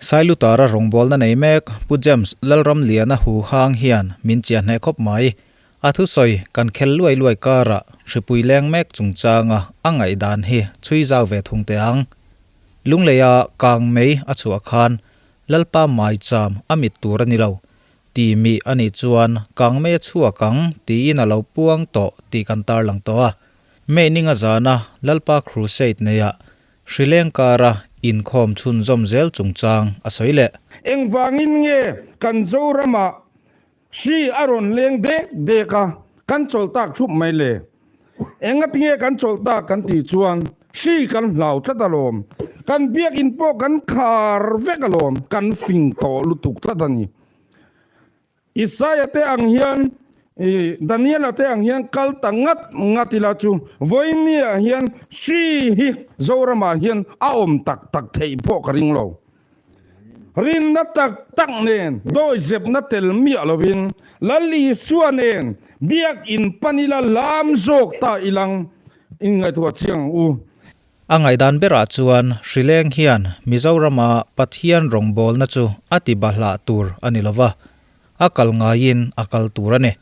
Sailutara rawngbawlna nei mek Pu James Lalramliana huhang hian min chiah hneh khawp mai. A thusawi kan khel luai luai karah hripui leng mek chungchanga a ngaihdan hi chhui zau ve thung teh ang. Lungleia kang mei a chhuah khan Lalpa maicham a mit tur a ni lo. Ti mi a nih chuan kang mei a chhuak ang tiin a lo puang tawh tih kan tarlang tawh a. May ninga zana Lalpa Crusade neiah Hrileng kara inkhawm chhunzawm zel chungchang a sawi leh. Engvangin nge kan Zoramah hri a rawn leng dek dek a, kan chawlh tak thup mai le? Engatinge kan chawlh tak kan tih chuan hri kan hlau tlat alawm. Kan biakinn pawh kan khar vek alawm, kan fing tawh lutuk tlat a ni. Isaiah te ang hian, Daniela te ang hian kal ta ngat ngat ila chu vawinia hian hri hi Zoramah hian a awm tak tak theih pawh ka ring lo. Rinna tak tak nen, dawizepna tel miah lovin Lal Isua nen biakinn pan ila lam zawk ta ilang inngaihtuah chiang ang u. A ngaihdan berah chuan Hrileng hian Mizorama Pathian rawngbawlna chu a ti bahlah tur a ni lova, a kal ngaiin a kal tur a ni.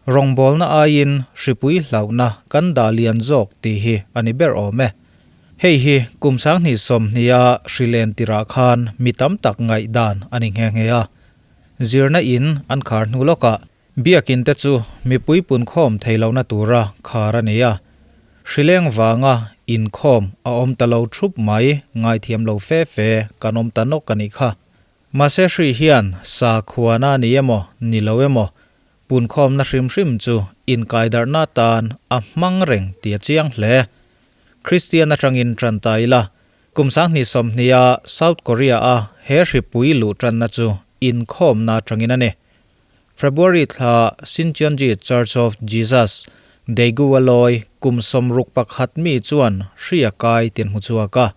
Rawngbawlna aiin hripui hlauhna kan dah lian zawk tih hi a ni ber awm e. Hei hi kum 2020 a Hrilen tirah khan mi tam tak ngaihdan a ni nghe nghe a. Zirna in an khar hnu lawkah Biakinn te chu mipui punkhawm thei lohna tura khar a ni a, hrileng vanga inkhawm a awm ta lo thup mai ngaithiam lo fe fe kan awm ta nawk a nih kha. Mahse hri hian sa khuana a ni emaw ni lo emaw punkhawmna hrim hrim chu inkaidarhna atan a hmang reng tih a chiang hle. Kristian atangin tan ta ila, kum 2020 a South Korea a he hripui luh tanna chu inkhawmna atangin a ni. February thla Shincheonji Church of Jesus, Daegu a lawi kum 61 mi chuan hri a kai tin hmu chhuak a.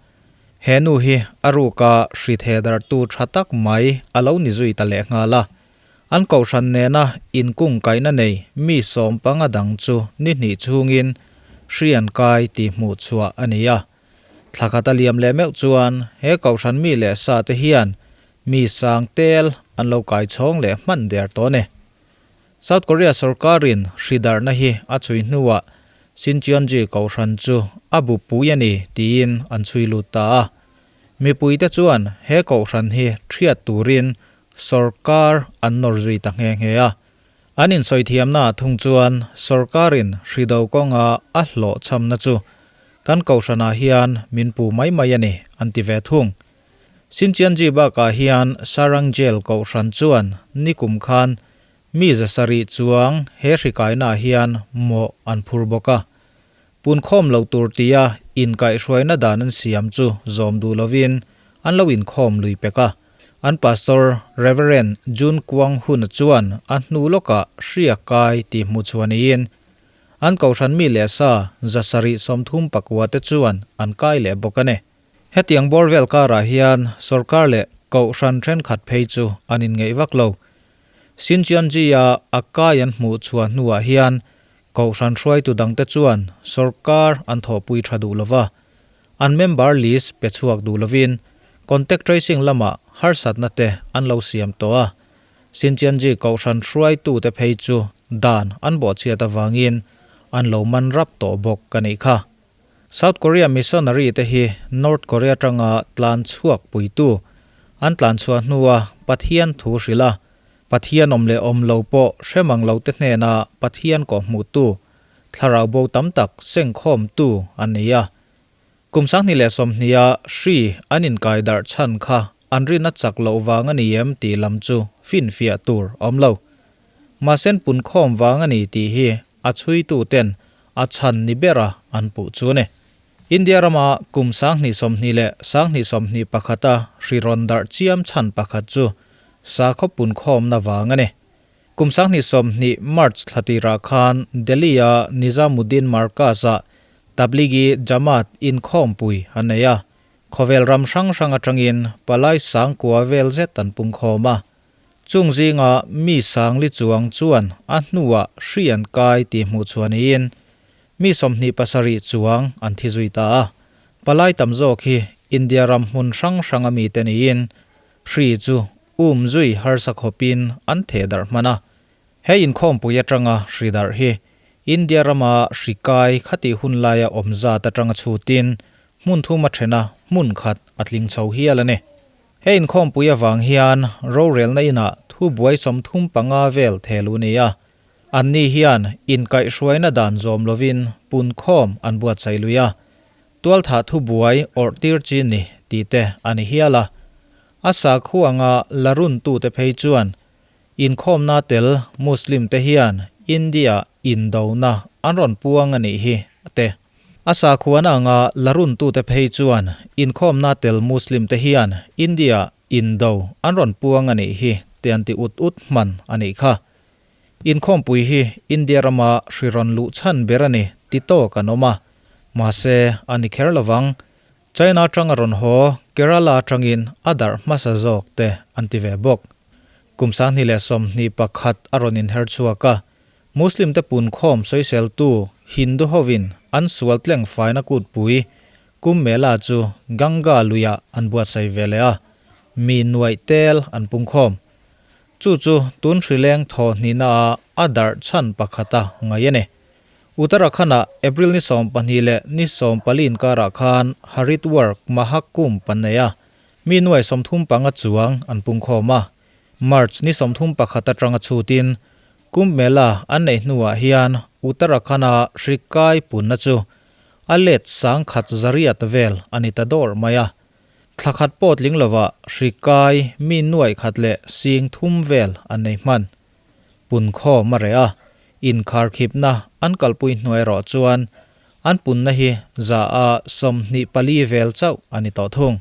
He nu hi a ruka hri theh darhtu tha tak mai a lo ni zui ta leh nghal a. An kohhran nena inkung kaihna nei mi 15 dang chu ni hnih chhungin hri an kai tih hmuh chhuah a ni a. Thla khat a liam leh meuh chuan he kohhran mi leh sa te hian mi sang tel an lo kai chhawng leh hman der tawh a ni. South Korea sorkarin hri darhna hi a chhui hnuah Shincheonji kohhran chu a bu pui a ni tiin an chhui lut ta a. Mipuite chuan he kohhran hi thiat turin sorkar an nawr zui ta nghe nghe a. An insawi thiamnaah thung chuan sorkarin hri do kawnga a hlawhchhamna chu kan kohhranah hian min pu mai mai a ni an ti ve thung. Shincheonji bakah hian Sarang Jail kohhran chuan nikum khan mi 700 chuang he hri kainaah hian mawh an phur bawk a. Punkhawm lo tur tia inkaihhruaina dan an siam chu zawm duh lovin an lo inkhawm lui pek a. An pastor Reverend Jun Kwang Hun-a chuan a hnu lawkah hria kai tih hmu chhuah niin an kohhran mi leh sa 739 te chuan an kai leh bawk a ni. Hetiang bawr vel karah hian sorkar leh kohhran thenkhat phei chu an inngeih vak lo. Shincheonji-a a kai an hmuh chhuah hnuah hian kohhran hruaitu dangte chuan sorkar an thawhpui tha duh lova, an member list pe chhuak duh lovin contact tracing lamah harsatna te an lo siam tawh a. Shincheonji kohhran hruaitute phei chu dan an bawhchhiat avangin an lo man rap tawh bawk a nih kha. South Korea missionary te hi North Korea atanga tlan chhuak puitu an tlan chhuah hnua Pathian thu hrilh a, Pathian awm leh awm lo pawh hre mang lo te hnena Pathian kawh hmuhtu, thlarau bo tam tak sengkhawmtu an ni a. Kum 2020 a hri an inkai darh chhan kha an rin a chak loh vang a ni em tih lam chu finfiah tur awm lo. Mahsen punkhawm vang a ni tih hi a chhuitu ten a chhan ni bera an puh chu a ni. India rama kum 2020 leh 2021 a hri rawn darh chiam chhan pakhat chu sakhaw punkhawmna vang a ni. Kum 2020 March thla tirah khan Delhi-a Nizamuddin Markaz-ah Tablighi Jamaat inkhawmpui an nei a, khawvel ram hrang hrang atangin palai sangkua vel zet an pungkhawm a. Chung zinga mi sangli chuang chuan a hnuah hri an kai tih hmuh chhuah niin mi 27 chuang an thi zui ta a. Palai tam zawk hi India ram hmun hrang hranga mite niin. Hri chu um zui harsa khawpin an theh darh hman a. He inkhawmpui atanga hri darh hi India rama hri kai khatih hun laia awm zat atanga chhutin hmun thum a then a, hmun khat a tling chho hial a ni. He inkhawmpui avang hian rorelna inah thubuai 35 vel thel u ni a. Anni hian inkaihhruaina dan zawm lovin punkhawm an buatsaih lui a. Tualthah thubuai awrh tir chi ni tih te a ni hial a. A sakhua anga la runtute phei chuan inkhawmna tel Muslim te hian India indona an rawn puang a nih hi te. A sakhuana anga la runtute phei chuan inkhawmna tel Muslim te hian India indo an rawn puang a nih hi te an ti ut ut hman a nih kha. Inkhawmpui hi India rama hri rawn luh chhan ber a ni ti tawk an awm a, mahse a ni kher lovang. China atanga rawn haw Kerala atangin a darh hmasa zawk te an ti ve bawk. Kum 2021 a rawn inher chhuak a, Muslim te punkhawm sawiseltu Hindu hovin an sual tleng faina kutpui Kumbh Mela chu Ganga luiah an buatsaih ve leh a, mi nuaih tel an pungkhawm. Chu chu tun hrileng thaw hnihna ah a darh chhan pakhata ngaih a ni. Uttarakhand-ah April ni 12 leh ni 14 inkarah khan Haridwar Mahakumbh an nei a, mi nuai 35 chuang an pungkhawm a. March ni 31 atanga chhutin Kumbh Mela an neih hnuah hian Uttarakhand-a hri kai punna chu a let 1100 vel a ni ta dawr mai a. Thla khat pawh tling lovah hri kai mi nuaih khat leh sing thum vel an nei hman. Punkhawm a reh a, inkharkhipna an kalpui hnuai erawh chuan an punna hi 24% vel chauh a ni tawh thung.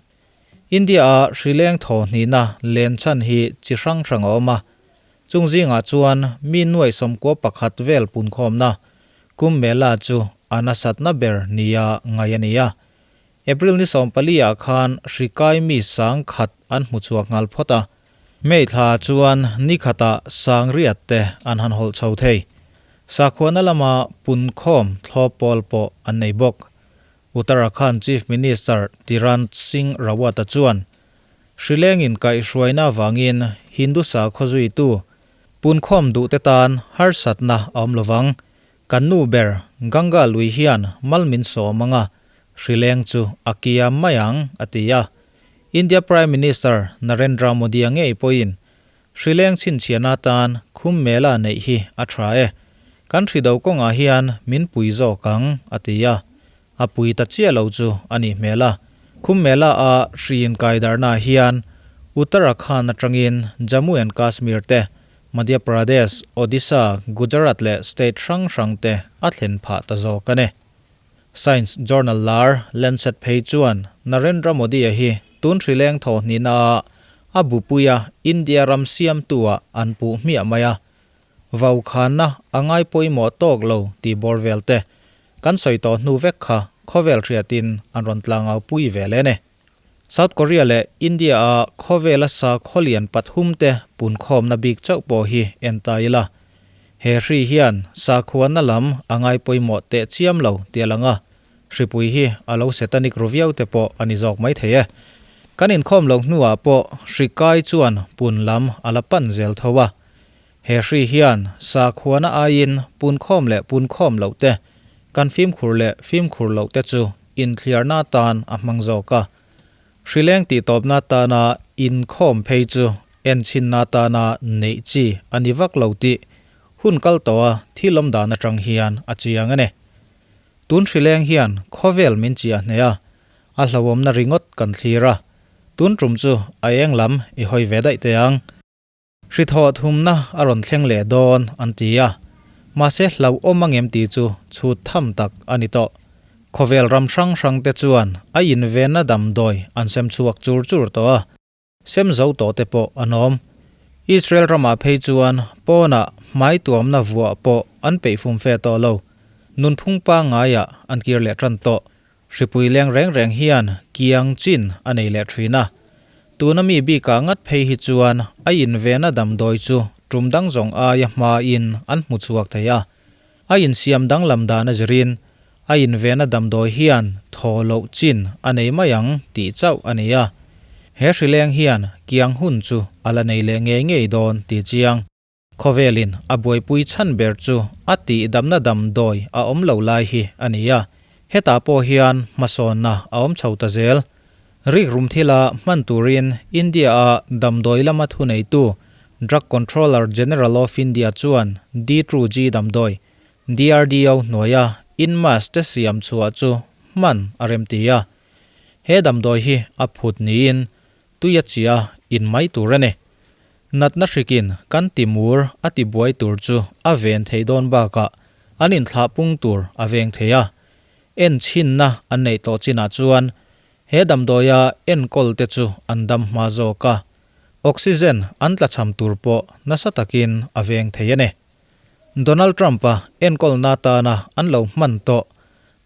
India-a hri leng thaw hnihna len chhan hi chi hrang hrang a awm a, chung zingah chuan mi nuaih 91 vel punkhawmna Kumbh Mela chu a nasatna ber nia ngaih a ni a. April ni 14 ah khan hri kai mi 10,000 an hmu chhuak nghal phawt a, May thla chuan ni khatah 8000 te an han hawlh chho thei. Sakhuana lama punkhawm thlawp pawl pawh an nei bawk. Uttarakhand Chief Minister Tirath Singh Rawat-a chuan hri lengin kaihhruaina avangin Hindu sakhaw zuitu punkhawm duhte tan harsatna a awm lovang. Kan nu ber Ganga lui hian mal min sawm anga hri leng chu a kiam mai ang, a ti a. India Prime Minister Narendra Modi-a ngei pawhin hri leng chhinchhiahna atan Kumbh Mela neih hi a tha e. Kan hri do kawngah hian min pui zawk ang, a ti a. A pui ta chiah lo chu a nih hmel a. Kumbh Mela-a hri inkaidarhnaah hian Uttarakhand atangin Jammu and Kashmir te, Madhya Pradesh, Odisha, Gujarat leh state hrang hrang te a thlen phah ta zawk a ni. Science journal lar Lancet phei chuan Narendra Modi-a hi tun hri leng thaw hnihna-ah a bupuia India ram siamtu-ah an puh hmiah mai a. Vaukhanna a ngai pawimawh tawk lo tih bawr vel te kan sawi tawh hnu vek kha khawvel hriatin an rawn tlangau pui ve le ni. South Korea leh India a khawvela sakhaw lian pathum te punkhawmna bik chauh pawh hi en ta ila. He hri hian sakhuana lam a ngai pawimawh teh chiam lo ti a lang a, hripui hi a lo satanic ru viau te pawh a ni zawk mai thei e. Kan inkhawm loh hnuah pawh hri kai chuan pun lam a la pan zel tho a. He hri hian sakhuana aiin punkhawm leh punkhawm loh te, kan fimkhur leh fimkhur loh te chu inthliarna atan a hmang zawk a. Hri leng tihtawpna atana inkhawm phei chu enchhinna atana neih chi a ni vak lo tih hun kal tawha thil awm dan atang hian a chiang a ni. Tun hri leng hian khawvel min chiah hneh a, a hlauhawmna ringawt kan thlir a. Tun tum chu a eng lam i hawi ve daih teh ang. Hri thawh thumna a rawn thleng leh dawn an ti a, mahse hlauhawm a ngem tih chu chhut tham tak a ni tawh. Khawvel ram hrang hrang te chuan a invenna damdawi an sem chhuak chur chur tawh a, sem zo tawh te pawh an awm. Israel ramah phei chuan pawnah hmai tuamna vuah pawh an peih fum fe tawh lo, nunphung pangngaiah an kir leh tan tawh. Hripui leng reng reng hian kiang chin a nei leh thin a. Tuna mi bikah ngat phei hi chuan a invena damdawi chu tum dang zawng aia hmain an hmu chhuak thei a. A insiam danglam dan a zirin a invena damdawi hian thaw loh chin a nei mai ang tih chauh a ni a. He hrileng hian kiang hun chu a la nei leh ngei ngei dawn tih chiang. Khawvelin a buaipui chhan ber chu a tihdamna damdawi a awm lo lai hi a ni a. Hetah pawh hian hmasawnna a awm chho ta zel. Rikrum thila hman turin India-a damdawi lama thuneitu Drug Controller General of India chuan D2G damdawi, DRDO hnuaia INMAS te siam chhuah chu hman a remti a. He damdawi hi a phut niin tui a chia in mai tur a ni. Natna hrikin kan ti mur a ti buai tur chu a ven theih dawn bakah an inthlah pung tur a veng thei a. En chhinna an neih tawh chinah chuan he damdawia enkawl te chu an dam hma zawk a, oxygen an tlachham tur pawh nasa takin a veng thei a ni. Donald Trump-a enkawlna atana an lo hman tawh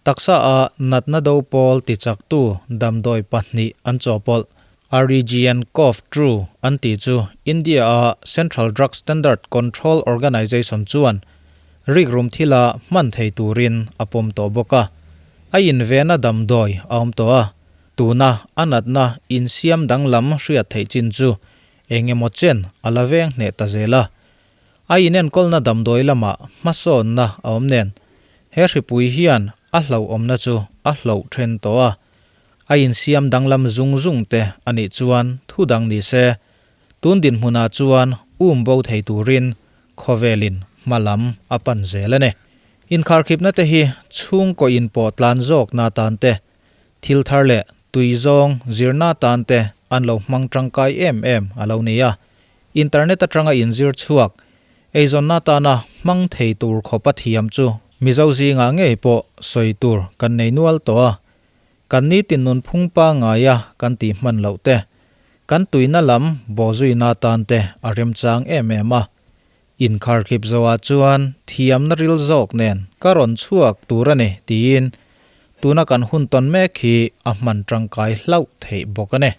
Taksa a natna do pawl tichaktu damdawi pahnih an chawhpawlh. REGN Cov True an tih chu India a Central Drug Standard Control Organisation chuan rikrum thila hman thei turin a pawm tawh bawk a. A invena damdawi a awm tawh a, tuna a natna insiam danglam hriat theih chin chu eng emaw chen a la veng hneh ta zel a. A inenkawlna damdawi lamah hmasawnna a awm nen, he hripui hian a hlauhawmna chu a hloh then tawh a. A insiam danglam zung zung te a nih chuan thu dang ni se, tun dinhmunah chuan um bo thei turin khawvelin hma lam a pan zel a ni. Inkharkhipna te hi chhungkaw inpawh tlan zawkna atan te, thil thar leh tui zawng zirna atan te an lo hmang tangkai em em a lo ni a. Internet atanga inzir chhuak, eizawnna atana hmang thei tur khawpa thiam chu Mizo zingah ngei pawh sawi tur kan nei nual tawh a. Kan nitin nunphung pangaia kan tih hman loh te, kan tuina lam bawhzuina atan te a remchang em em a. Inkharkhip zoah chuan thiamna ril zawk nen ka rawn chhuak tur a ni tiin tuna kan hun tawn mek hi a hman tangkai hlauh theih bawk a ni.